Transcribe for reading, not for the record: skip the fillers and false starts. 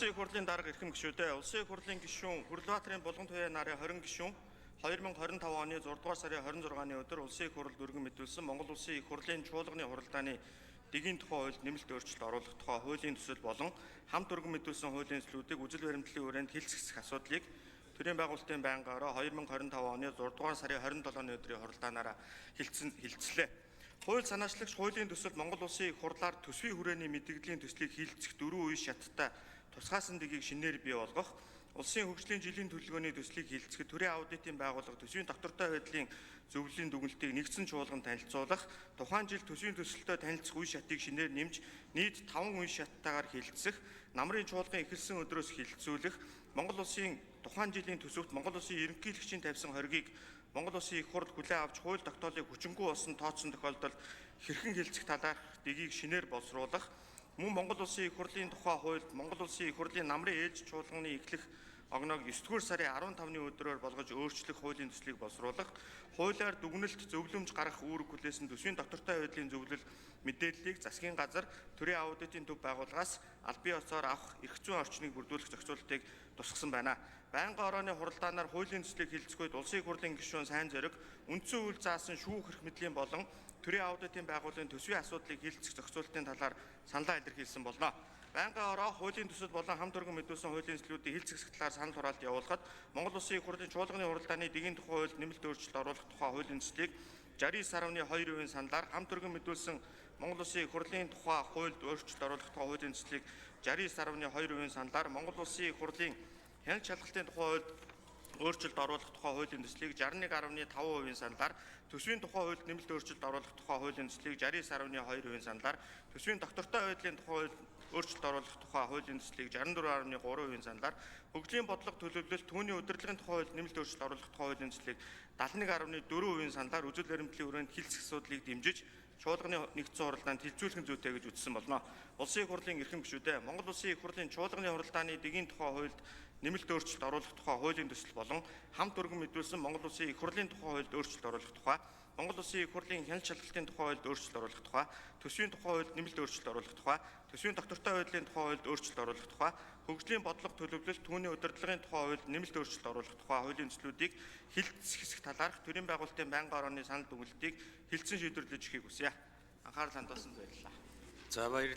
Улсын их хурлын дарга эрхэм гишүүдээ, Улсын их хурлын гишүүн Хүрлбаатарын Булган Туяа нарын 20 гишүүн 2025 оны 6 дугаар сарын 26-ны өдөр Улсын их хурлд өргөн мэдүүлсэн Монгол Улсын их хурлын чуулганы хуралдааны дэгийн тухай хуульд нэмэлт өөрчлөлт оруулах тухай хуулийн төсөл болон хамт өргөн мэдүүлсэн хуулийн төслүүдийг үзэл баримтлалын хүрээнд хэлцэх асуудлыг төрийн байгуулалтын байнгын ороо 2025 оны 6 дугаар сарын 27-ны өдрийн хуралдаанаараа хэлцлээ. Хууль санаачлагч хуулийн төсөл Монгол Улсын их хурлаар төсвийн хүрээний мэдэгдлийн төслийг хилцэх дөрвөн үе шаттай тусгаасан дэгийг шинээр бий болгох, улсын хөгжлийн жилийн төлөвлөгөөний төслийг хилцэхэд төрийн аудитын байгууллага төсвийн доктортой байдлын зөвлөлийн дүгнэлтийг нэгдсэн чуулган танилцуулах, тухайн жил төсвийн төсөлтөд танилцах үе шатыг шинээр нэмж нийт 5 үе шаттайгаар хилцэх, намрын чуулган эхэлсэн өдрөөс хилцүүлэх, Монгол Улсын тухайн жилийн төсөвт Монгол Улсын ерөнхийлөгчийн тавьсан хоргийг Монгол Улсын их хурл хүлээн авч хууль тогтоолыг хүчингүй болсон тооцсон тохиолдолд хэрхэн хилцэх талаарх дэгийг шинээр боловсруулах, мөн Монгол Улсын их хурлын тухай хуульд Монгол Улсын их хурлын намрын ээлж чуулганы эхлэх огноог 9-р сарын 15-ны өдрөөр болгож өөрчлөх хуулийн төслийг боловсруулах, хуулиар дүгнэлт зөвлөмж гаргах үүрэг хүлээсэн төсвийн доктортой байдлын зөвлөл мэдээллийг засгийн газар төрийн аудитын төв байгууллагаас албан ёсоор авах эрх зүйн орчныг бүрдүүлэх зохицуултыг тусгасан байна. Байнгын орооны хуралдаанаар хуулийн төслийг хэлцэх үед Улсын их хурлын гишүүн Сайн Зориг үндсэн хууль заасан шүүх эрх мэдлийн болон төрийн аудитын байгууллагын төсвийн асуудлыг хэлцэх зохицуултын талаар саналаа илэрхийлсэн болно. Байнгын ороо хуулийн төсөл болон хамт өргөн мэдүүлсэн хуулийн төслүүдийг хэлцэх талаар санал хураалт явуулахад Монгол Улсын их хурлын чуулганы хуралдааны дэгийн тухай хуульд нэмэлт өөрчлөлт оруулах тухай хуулийн төслийг 69.2% саналаар, хамт өргөн мэдүүлсэн Монгол Улсын их хурлын тухай хуульд өөрчлөлт оруулах тухай хуулийн төслийг 69.2% саналаар, Монгол Улсын их хурлын хяналт шалгалтын тухай хуульд өөрчлөлт оруулах тухай хуулийн төслийг 61.5% саналаар, төсвийн тухай хуульд нэмэлт өөрчлөлт оруулах тухай хуулийн төслийг 69.2% саналаар, төсвийн доктортой байдлын тухай хуульд өөрчлөлт оруулах тухай хуулийн төслийг 64.3% саналаар, хөгжлийн бодлого төлөвлөлт түүний удирдлагын тухай хуульд нэмэлт өөрчлөлт оруулах тухай хуулийн төслийг 71.4% саналаар үзэл баримтлалын хүрээнд хэлцэх асуудлыг дэмжиж чуулганы нэгдсэн хуралдаанд хилцүүлэх зүйтэй гэж үзсэн болно. Улсын их хурлын эрхэм гишүүдээ, Монгол Улсын их хурлын чуулганы хуралдааны дэгийн тухай хуульд нэмэлт өөрчлөлт оруулах тухай хуулийн төсөл болон хамт өргөн мэдүүлсэн Монгол Улсын их хурлын тухай хуульд өөрчлөлт оруулах тухай, Монгол Улсын их хурлын хяналт шалгалтын тухай хуульд өөрчлөлт оруулах тухай, төсвийн тухай хуульд нэмэлт өөрчлөлт оруулах тухай, төсвийн доктортой байдлын тухай хуульд өөрчлөлт оруулах тухай, хөгжлийн бодлого төлөвлөлт түүний удирдлагын тухай хуульд нэмэлт өөрчлөлт оруулах тухай хуулийн төслүүдийг хэлцэх хэсэг талаарх төрийн байгуулалтын байнгын орооны санал дүгнэлтийг хэлцэн шийдвэрлэж өгөхийг хүсье. Анхаарал хандуулсанд баярлалаа. За, баярлалаа.